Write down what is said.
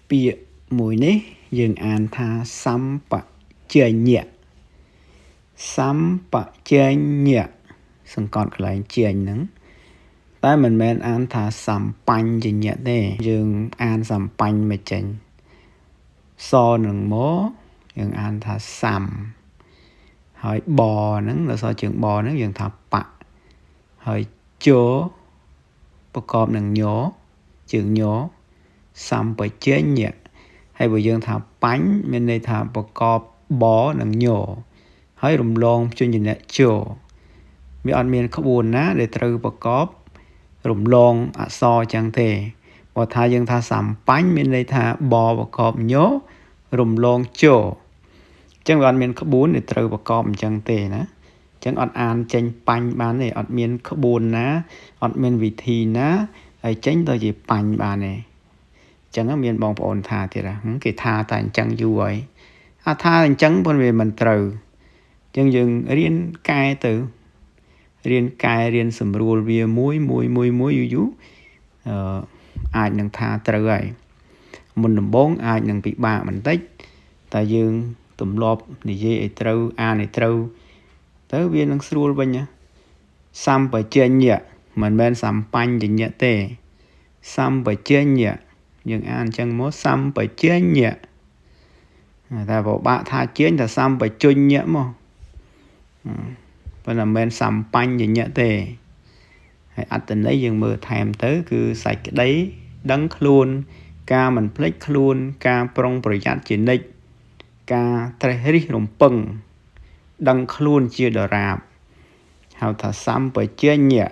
ពាក្យមួយនេះយើងអានថាសម្បជញ្ញៈសម្បជញ្ញៈសង្កត់កន្លែងជាញហ្នឹងតែមិនមែនអានថាសម្បញ្ញៈទេយើងអានសម្បញ្ញមិនចេញសនឹងមកយើងអានថាសំហើយបហ្នឹងនៅសល់ជើងបហ្នឹងយើងថាបៈហើយជប្រកបនឹងញជើងញសម្បជញ្ញៈហើយបើយើងថាបាញ់មានន័យថាប្រកបបនិងញហើយរំលងព្យញ្ជនៈជវាអត់មានក្បួនណាដែលត្រូវប្រកបរំលងអក្សរចឹងទេបើថាយើងថាសម្បាញ់មានន័យថាបប្រកបញរំលងជអញ្ចឹងវាអត់មានក្បួនដែលត្រូវប្រកបអញ្ចឹងទេណាអញ្ចឹងអត់អានចេញបាញ់បានទេអត់មានក្បួនណាអត់មានវិធីណាហើយចេញទៅជាបាញ់បានទេអញ្ចឹងមានបងប្អូនថាទៀតគេថាតែអញ្ចឹងយូរហើយអាថាអញ្ចឹងប៉ុន្តែវាមិនត្រូវអញ្ចឹងយើងរៀនកែទៅរៀនកែរៀនសម្រួលវាមួយមួយមួយមួយយូរយូរអឺអាចនឹងថាត្រូវហើយមុនដំបូងអាចនឹងពិបាកបន្តិចតែយើងទម្លាប់និយាយឲ្យត្រូវអានឲ្យត្រូវទៅវានឹងស្រួលវិញណាសម្បជញ្ញៈមិនមែនសម្បញ្ញៈទេសម្បជញ្ញៈយើងអានអញ្ចឹងមកសម្បជញ្ញៈតែបើបាក់ថាជាញថាសម្បជញ្ញៈមកប៉ុន្តែមិនមែនសម្បញ្ញៈទេហើយអត្តន័យយើងមើលថែមទៅគឺសេចក្តីដឹងខ្លួនការមិនភ្លេចខ្លួនការប្រុងប្រយ័ត្នជានិច្ចការត្រេះរិះរំពឹងដឹងខ្លួនជាដរាបហៅថាសម្បជញ្ញៈ